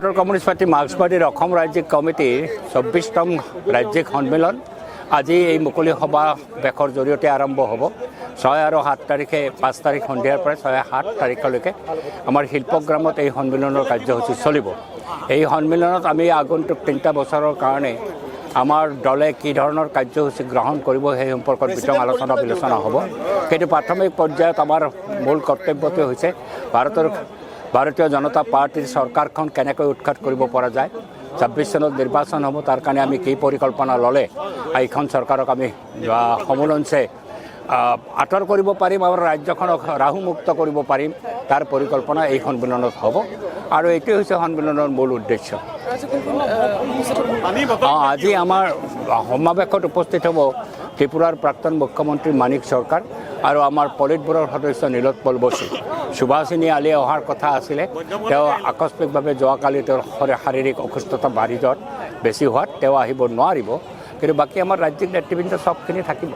ভাৰতৰ communist party মাৰ্ক্সবাদীৰ Assam ৰাজ্যিক কমিটিৰ 24তম ৰাজ্যিক সন্মিলন আজি এই মুকলি সমাৱেশৰ জৰিয়তে আৰম্ভ হ'ব। 6 আৰু 7 তাৰিখে, 5 তাৰিখ সন্ধিয়াৰ পৰা 6, 7 তাৰিখলৈকে আমাৰ শিল্পগ্ৰামত এই সন্মিলনৰ কাৰ্যসূচী চলিব। এই সন্মিলনত আমি আগন্তুক 3টা বছৰৰ কাৰণে আমাৰ দলে কি ধৰণৰ কাৰ্যসূচী গ্ৰহণ কৰিব, সেই সম্পৰ্কত বিতং আলোচনা বিলোচনা হ'ব। কিন্তু প্ৰাথমিক পৰ্যায়ত আমাৰ মূল কৰ্তব্যটো হৈছে ভাৰতীয় জনতা পাৰ্টীৰ চৰকাৰখন কেনেকৈ উৎখাত কৰিব পৰা যায়, 26 চনত নিৰ্বাচন হ'ব, তাৰ কাৰণে আমি কি পৰিকল্পনা ল'লে এইখন চৰকাৰক আমি সমূলঞ্চে আঁতৰ কৰিব পাৰিম, আমাৰ ৰাজ্যখনক ৰাহুমুক্ত কৰিব পাৰিম, তাৰ পৰিকল্পনা এই সন্মিলনত হ'ব আৰু এইটোৱে হৈছে সন্মিলনৰ মূল উদ্দেশ্য। আজি কোন কোন উপস্থিত হ'ব? আজি আমাৰ সমাৱেশত উপস্থিত হ'ব ত্ৰিপুৰাৰ প্ৰাক্তন মুখ্যমন্ত্ৰী মাণিক চৰকাৰ আৰু আমাৰ পলিট ব্যুৰোৰ সদস্য নীলোৎপল বসু। সুভাষিনী আলীয়ে অহাৰ কথা আছিলে, তেওঁ আকস্মিকভাৱে যোৱাকালি তেওঁৰ শাৰীৰিক অসুস্থতা বাঢ়ি যোৱাত, বেছি হোৱাত তেওঁ আহিব নোৱাৰিব। কিন্তু বাকী আমাৰ ৰাজ্যিক নেতৃবৃন্দ চবখিনি থাকিব।